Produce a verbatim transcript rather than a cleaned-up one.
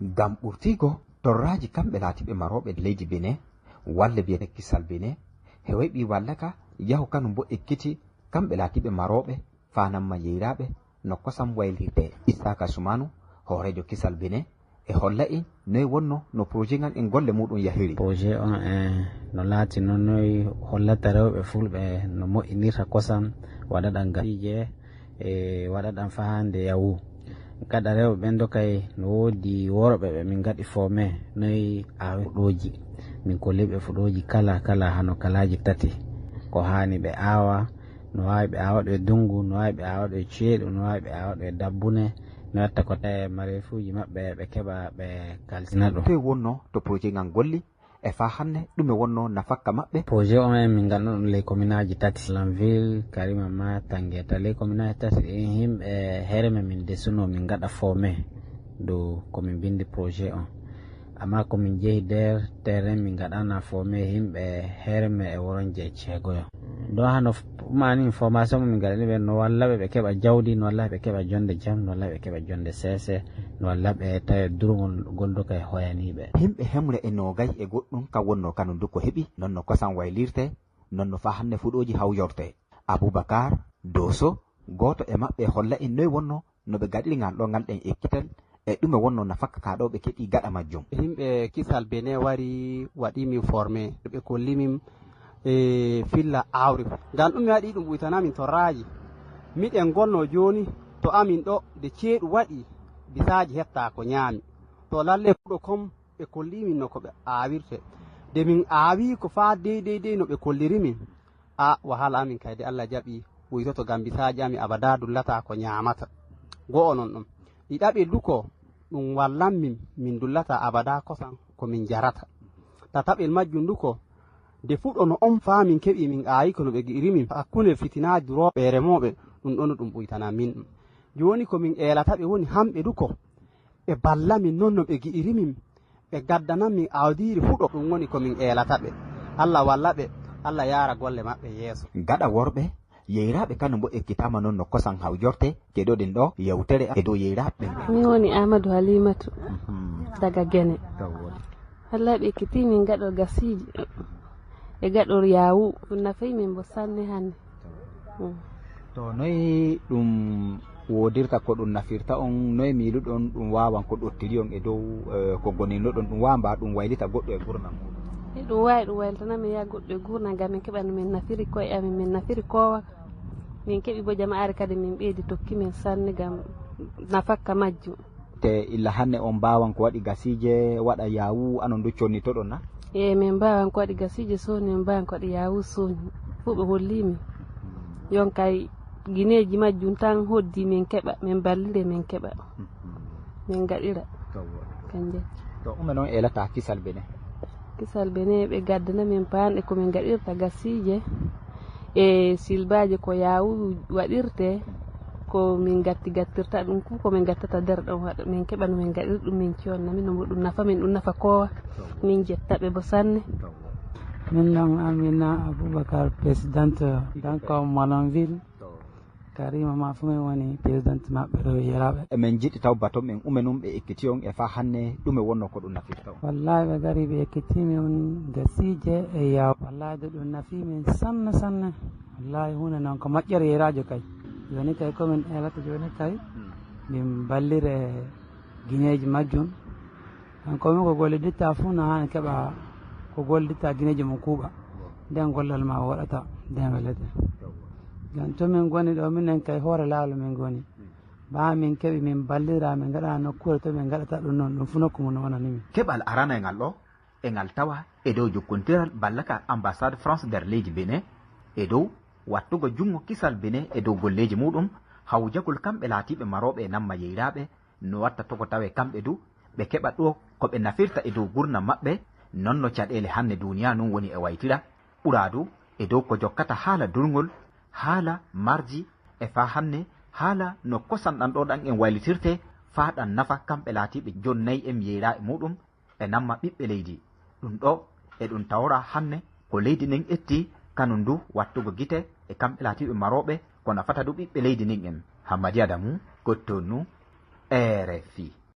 Ngam ɓurtiigo torraaji kamɓe laatiiɓe marooɓe leydi Benin, walle biyeteeɗo Kisal Benin, heeway ɓii walla ka yahu kanu mbo ekkiti kamɓe laatiiɓe marooɓe faanamma yeyraaɓe no kosam waylirte. Isaka Sumanu, hooreejo Kisal Benin, e holla en noy wonno no projet ngan en golle muuɗum yahiri. Projet on e no laati non noy hollata rewɓe fulɓe no moƴƴinirta kosam, waɗaɗan gasiije, e waɗaɗan fahande yawu. Gaɗa rewɓe ɓen do kay no woodi worɓe ɓe min gaɗi foome noy awe fuɗooji. Min kolli ɓe fuɗooji kala kala hano kalaaji tati. Ko haani ɓe aawa, no waawi ɓe aawa ɗo e dungu, no waawi ɓe aawa ɗo e ceeɗu, no waawi ɓe aawa ɗo e dabbune, no watta ko tawi mareefuuji maɓɓe ɓe keɓa ɓe kalsina ɗum. Toy wonno to projet ngan golli? E faa hanne, ɗume wonno nafakka maɓɓe? Projet on en min nganno ɗum ley kominaaji tati, Lanville, Karima ma Tangeta. Ley kominaaji tati ɗin himɓe herme min desuno min ngaɗa foome dow ko min bindi projet on. Amma ko min jehi der terrain min ngaɗana foome himɓe herme e woronje e ceegoyo. Ɗo hano f-, mani formation mo min ngaɗani ɓe no walla ɓe ɓe keɓa jawdi, no walla ɓe keɓa jonde jam, no walla ɓe keɓa jonde seese, no walla ɓe tawe durngol golduka e hoyaniɓe. Himɓe hemre e noogay e goɗɗum ka wonno kanu ndu ko heɓi, non no kosam waylirte, non no faa hanne fuɗooji hawyorte. Abubakar Doso, gooto e maɓɓe holla en noy wonno no ɓe gaɗiri ngal ɗo ngal ɗen ekkital, e ɗume wonno nafakka ka ɗo ɓe keɓi gaɗa majjum. Himɓe Kisal Benin wari waɗi min formé, ɓe kolli min e filla awri. Ngam ɗum mi waɗi ɗum ɓuytana min torraaji. Miɗen gonno jooni to amin ɗo, de ceeɗu waɗi, bisaaji hetta ko ñaami. To lalle fuɗo kom ɓe kolli min no ko ɓe aawirte. De min aawi ko faa dey dey dey no ɓe kolliri min. A wahala amin kay de Allah jaɓi ɓuytoto ngam bisaaji amin abada dullata ko ñaamata. Go'o non ɗum. Ɗiɗaɓel du ko ɗum wallan min, min dullata abada kosam ko min jarata. Tataɓel majjum du ko de fuɗo no on faa min keɓi min aayi ko no ɓe gi'iri min. Hakkunde fitinaaji durooɓe e remooɓe ɗum ɗon ɗum ɓuytana min ɗum. Jooni ko min eelata ɓe woni hamɓe du ko ɓe balla min non no ɓe gi'iri min. Ɓe gaddanan min awdiiri fuɗo ɗum woni ko min eelata ɓe. Allah walla ɓe, Allah yaara golle maɓɓe yeeso. Gaɗa worɓe, yeyraaɓe kanu mbo ekkitaama non no kosam hawjorte, keɗoɗen ɗo yewtere e dow yeyraaɓe ɓen. Min woni Amadou Halimatu, mhm, daga Gene. Taw woni. Allah ɓe ekkitii min gaɗo gasiiji e gaɗor yaawu, ɗum nafay min mbo sanne hannde. Mm. To noy ɗum woodirta ko ɗum nafirta on, noy miiluɗon ɗum waawan ko ɗottiri on e dow, eh, ko goninoɗon, ɗum waawaa ɗum waylita goɗɗo e gurnam muɗum? E ɗum waawi ɗum waylitana min yaa goɗɗo e gurnam, ngam min keɓa no min nafiri koye amin, min nafiri koowa. Min keɓi bo jama'aare kadi min ɓeydi tokki min sanne ngam nafakka majjum. Te illa hannde on mbaawan ko waɗi gasiije, waɗa yaawu, anon du connitoɗon na? Eey, min mbaawan ko waɗi gasiije soni, min mbaawan ko waɗi yaawu soni. Fof ɓe holli min. Yon kay gineeji majjum tan hoddi min keɓa, min ballire min keɓa. Min ngaɗira. Taw wooɗi. Kanje. To ume noon elata kisal bene? Kisal bene ɓe gaddana min paanɗe ko min ngaɗirta gasiije. E silbaaji ko yaawu waɗirte, ko min gatti gattirta ɗum, ko ko min gattata nder ɗon waɗa, min keɓa no min ngaɗir ɗum, min conna, min no ɗum nafa, min ɗum nafa kowa, min jetta ɓe bo sanne. Min non Amina Aboubacar, présidente Danko Malonville, Karima ma fu min woni présidente maɓɓe ɗo Yeraɓe. Emin jiɗi taw baton men ume nun ɓe ekkiti on e fa hanne ɗume wonno ko ɗum nafirta on? Wallahi ɓe gari ɓe ekkiti min gasiije e yaw. Wallahi de ɗum nafi min sanne sanne. Wallahi huunde noon ko moƴƴere yeeraajo kay. Jooni kay ko min eelata jooni kay, min mballire gineeji majjum. Kanko min ko golliditta fuu no haani keɓa ko golliditta gineeji mum kuuɓa. Nden gollal ma woɗata, nden welete. Jon to min ngoni ɗo, minen kay hoore laawol min ngoni. Baa min keɓi min mballira, min ngaɗa nokkuure to min ngaɗata ɗum noon, ɗum fuu nokku mum no wonani min. Keɓal aranayŋal ɗo e ngal tawa e dow jokkondiral ballaka ambassade France nder leydi Benin e dow wattugo junngo kisal Benin e dow golleeji muuɗum, hawjagol kamɓe laatiiɓe marooɓe e namma yeyraaɓe, no watta togo tawe kamɓe du ɓe keɓa ɗo ko ɓe nafirta e dow gurnam maɓɓe, non no caɗeele hanne duuniya nun woni e waytira, ɓuraa du e dow ko jokkata haala durŋol, haala marji e faa hanne, haala no kosan ɗan ɗo ɗan en waylitirte faa ɗan nafa kamɓe laatiiɓe jonnay en yeyraa e muuɗum, e namma ɓiɓɓe leydi. Ɗum ɗo eɗum tawra hanne ko leydi ndin etti kanum du wattugo gite e kamɓe laatiiɓe marooɓe ko nafata du ɓiɓɓe leydi ndin en. Hammadi Adamu, Cotonou, R F I.